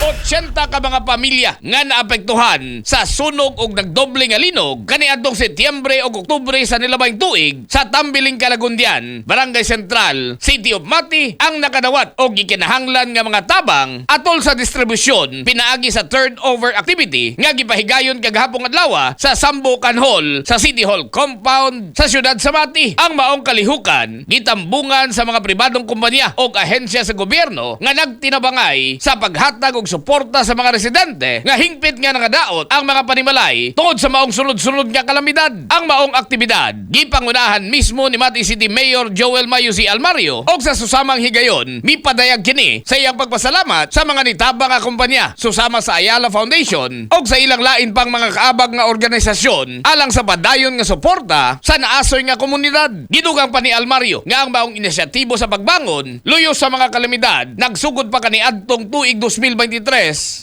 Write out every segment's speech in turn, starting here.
80 ka mga pamilya nga naapektuhan sa sunog og nagdoble nga linog kaniadtong Setyembre ug Oktubre sa nilabayng tuig sa Tambiling Kalagundian, Barangay Central, City of Mati ang nakadawat og gikinahanglan nga mga tabang atol sa distribusyon pinaagi sa turnover activity nga gipahigayon kagahapong adlaw sa Sambucan Hall sa City Hall compound sa siyudad sa Mati. Ang maong kalihukan gitambungan sa mga pribadong kumpanya o ahensya sa gobyerno nga nagtinabangay sa paghatag og suporta sa mga residente nga hingpit nga nakadaot ang mga panimalay tungod sa maong sunod-sunod nga kalamidad. Ang maong aktibidad gipangunahan mismo ni Mati City Mayor Joel Mayo C. Almario og sa susamang higayon mipadayag kini sa iyang pagpasalamat sa mga nitabang nga kumpanya susama sa Ayala Foundation og sa ilang lain pang mga kaabag nga organisasyon alang sa padayon nga suporta sa naasoy nga komunidad. Gidugang pa ni Almario nga ang maong inisyatibo sa pagbangon luyo sa mga kalamidad nagsugod pa kaniadtong tuig 2023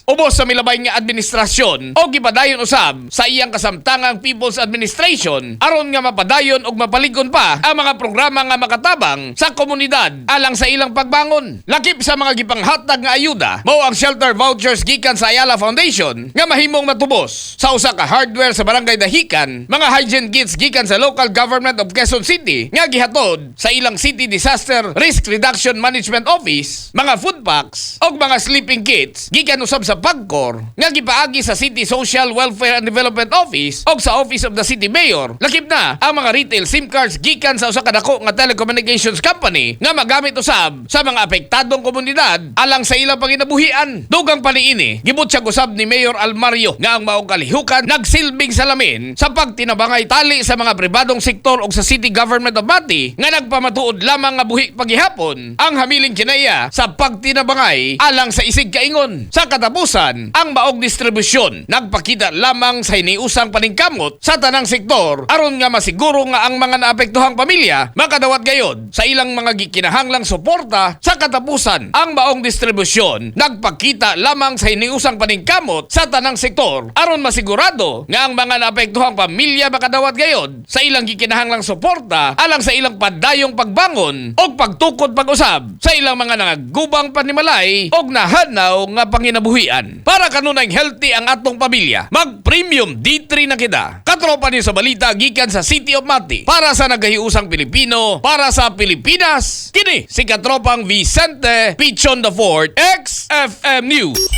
ubos sa milabay nga administrasyon o gipadayon usab sa iyang kasamtangang People's Administration aron nga mapadayon og mapalig-on pa ang mga programa nga makatabang sa komunidad alang sa ilang pagbangon. Lakip sa mga gipanghatag nga ayuda mao ang shelter vouchers gikan sa Ayala Foundation nga mahimong matubos sa usa ka hardware sa Barangay Dahican, mga hygiene kits gikan sa Local Government of Quezon City nga gihatod sa ilang City Disaster Risk Reduction Management Office, mga food packs ug mga sleeping kits gikan usab sa PAGCOR nga gipaagi sa City Social Welfare and Development Office ug sa Office of the City Mayor. Lakip na ang mga retail SIM cards gikan sa usa ka dako nga telecommunications company nga magamit usab sa mga apektadong komunidad alang sa ilang panginabuhian. Dugang pa niini, gibutsyag usab ni Mayor Almario nga ang maong kalihukan nagsilbing salamin sa pagtinabangay tali sa mga pribadong sektor ug sa City Government of Mati nga nagpamatuod lamang nga buhi pagihapon ang hamiling kinaya sa pagtinabangay alang sa isig kaingon. Sa katapusan, ang maong distribusyon nagpakita lamang sa hiniusang paningkamot sa tanang sektor aron nga masiguro nga ang mga naapektuhang pamilya makadawat gayod sa ilang mga gikinahanglang suporta. Sa katapusan, ang maong distribusyon nagpakita lamang sa hiniusang paningkamot sa tanang sektor aron masigurado nga ang mga naapektuhang pamilya makadawat gayod sa ilang gikinahanglang suporta alang sa ilang padayong pagbangon o pagtukod pag-usab sa ilang mga nangagubang panimalay og nahanaw nga panginabuhian. Para kanunayng healthy ang atong pamilya, mag-Premium D3 na kita. Katropa niyo sa balita gikan sa City of Mati. Para sa nagahiusang Pilipino, para sa Pilipinas, kini si Katropang Vicente Pichon the Fourth, XFM News.